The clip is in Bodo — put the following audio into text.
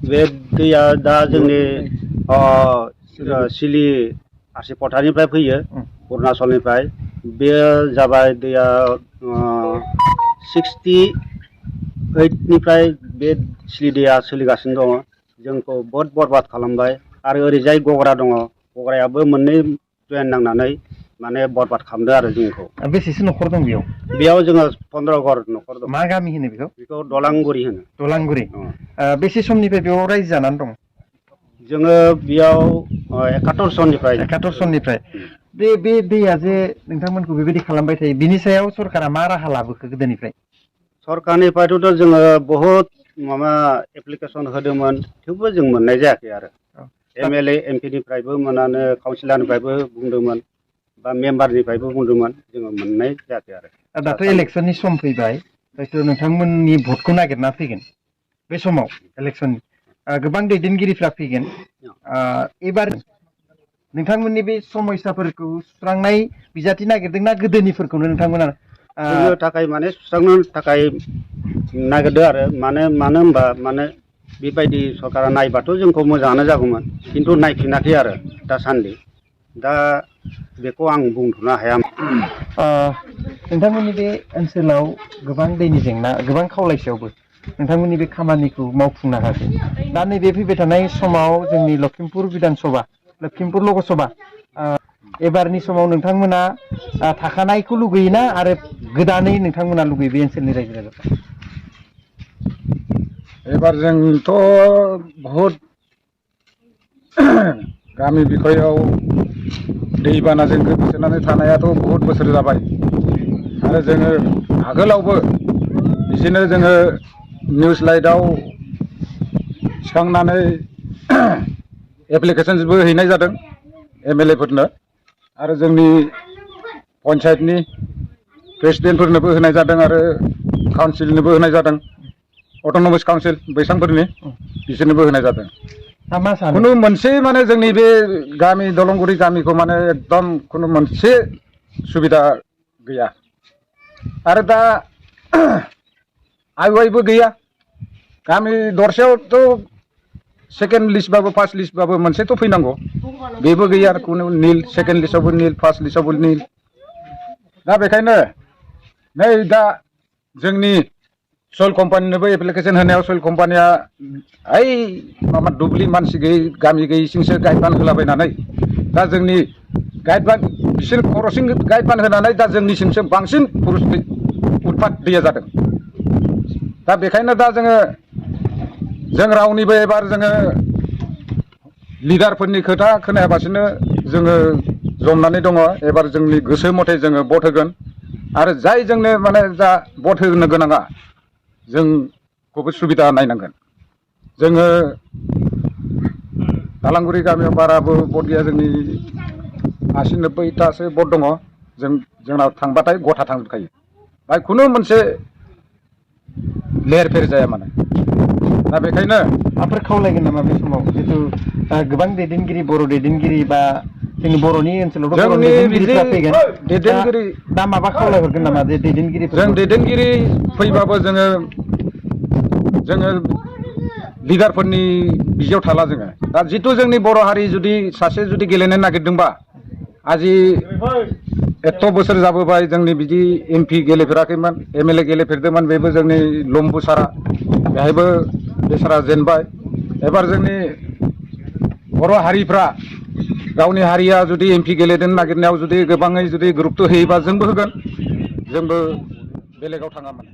बे दैया दा जोंनि सिलि आसि पथारनिफ्राय फैयो अरुणाचलनिफ्राय बेयो जाबाय दैया 68निफ्राय बे सिलि दैया सोलिगासिनो दङ जोंखौ बहुद बरबाद खालामबाय आरो ओरैजाय गग्रा दङ गग्रायाबो मोननै ट्रेन नांनानै माने बरबाद खालामदों आरो जोंखौ बेसेसो न'खर दं बेयाव जोङो 15 घर न'खर दं मा गामि होनो बेखौ दलांगुरि होनो दलांगुरि बेसे समनिफ्राय बेयाव रायजो जानानै दं जोङो बेयाव 71 सननिफ्राय बे दैया जे नोंथांमोनखौ बेबायदि खालामबाय थायो बिनि सायाव सरकारा मा राहा लाबोखो गोदोनिफ्राय सरकारनिफ्रायथ' जोङो बहुद माबा एप्लिकेसन होदोंमोन थेवबो जों मोननाय जायाखै आरो MLA MPनिफ्रायबो मोनानो काउन्सिलरनिफ्रायबो बुंदोंमोन बा मेम्बारनिफ्रायबो बुंदोंमोन जोङो मोननाय जायाखै आरो दाथ' इलेक्सननि सम फैबाय हयथ' नोंथांमोननि भटखौ नागिरना फैगोन बे समाव इलेक्सननि गोबां दैदेनगिरिफ्रा फैगोन एबार नोंथांमोननि बे समस्याफोरखौ सुस्रांनाय बिजाथि नागिरदोंना गोदोनिफोरखौनो नोंथांमोना जोंनो थाखाय माने सुस्रांनो थाखाय नागिरदों आरो मानो होनबा माने बेबायदि सरकारा नायबाथ' जोंखौ मोजाङानो जागौमोन खिन्थु नायफिनाखै आरो दासान्दि दा बेखौ आं बुंथ'नो हाया नोंथांमोननि बे ओनसोलाव गोबां दैनि जेंना गोबां खावलायसेयावबो नोंथांमोननि बे खामानिखौ मावफुंनो हायाखै दा नैबे फैबाय थानाय समाव जोंनि लखिमपुर बिधानसभा लखिमपुर लकसभा एबारनि समाव नोंथांमोना थाखानायखौ लुगैयोना आरो गोदानै नोंथांमोना लुगैयो बे ओनसोलनि रायजो राजाफ्रा एबार जोंथ' बहुद गामि बिखयाव दैबानाजों गोग्लैसोनानै थानायाथ' बहुद बोसोर जाबाय आरो जोङो आगोलावबो बिदिनो जोङो निउस लाइटआव थिखांनानै एप्लिकेसनबो हैनाय जादों MLA फोरनो आरो जोंनि पन्सायतनि प्रेसिडेन्टफोरनोबो होनाय जादों आरो काउन्सिलनोबो होनाय जादों अट'नमास काउन्सिल बैसांफोरनि बिसोरनोबो होनाय जादों खुनु मोनसे माने जोंनि बे गामि दलंगुरि गामिखौ माने एकदम खुनु मोनसे सुबिदा गैया आरो दा आइवाइबो गैया गामि दरसेयावथ' सेकेन्ड लिस्टबाबो फार्स्ट लिस्टबाबो मोनसेथ' फैनांगौ बेबो गैया आरो खुनु निल सेकेन्ड लिस्टआवबो निल फार्स्ट लिस्टआवबो निल दा बेखायनो नै दा जोंनि सयल कम्पानिनोबो एप्लिकेसन होनायाव सयल कम्पानिया ओइ माबा दुब्लि मानसि गैयै गामि गैयैसिंसो गाइडबान होलाबायनानै दा जोंनि गाइडबान बिसोर खर'सिं गाइडबान होनानै दा जोंनिसिमसो बांसिन उतपात दैया जादों दा बेखायनो दा जों रावनिबो एबार जोङो लिडारफोरनि खोथा खोनायाबासिनो जोङो जमनानै दङ एबार जोंनि गोसो मथे जोङो भट होगोन आरो जाय जोंनो माने जा भट होनो गोनाङा जोंखौबो सुबिदा नायनांगोन जोङो दालांगुरि गामियाव बाराबो भट गैया जोंनि 80-90तासो भट दङ जोंनाव थांबाथाय गथा थांजोबखायो बाय खुनु मोनसे लेर फेर जाया माने दा बेखायनो माफोर खावलायगोन नामा बे समाव जितु गोबां दैदेनगिरि बर' दैदेनगिरि बा जोंनि बर'नि ओनसोलावथ' जोंनि दैदेनगिरिफ्रा फैगोन दैदेनगिरि दा माबा खावलायहरगोन नामा जे दैदेनगिरि जों दैदेनगिरि फैबाबो जोङो लिडारफोरनि बिजयाव थाला जोङो दा जितु जोंनि बर' हारि जुदि सासे जुदि गेलेनो नागिरदोंबा आजि एथ' बोसोर जाबोबाय जोंनि बिदि MP गेलेफेराखैमोन MLA गेलेफेरदोंमोन बेबो जोंनि लम्बु सारा बेहायबो बेसारा जेनबाय एबार जोंनि बर' हारिफ्रा गावनि हारिया जुदि MP गेलेनो नागिरनायाव जुदि गोबाङै जुदि गुरुत्त' होयोबा जोंबो होगोन जोंबो बेलेगाव थाङा माने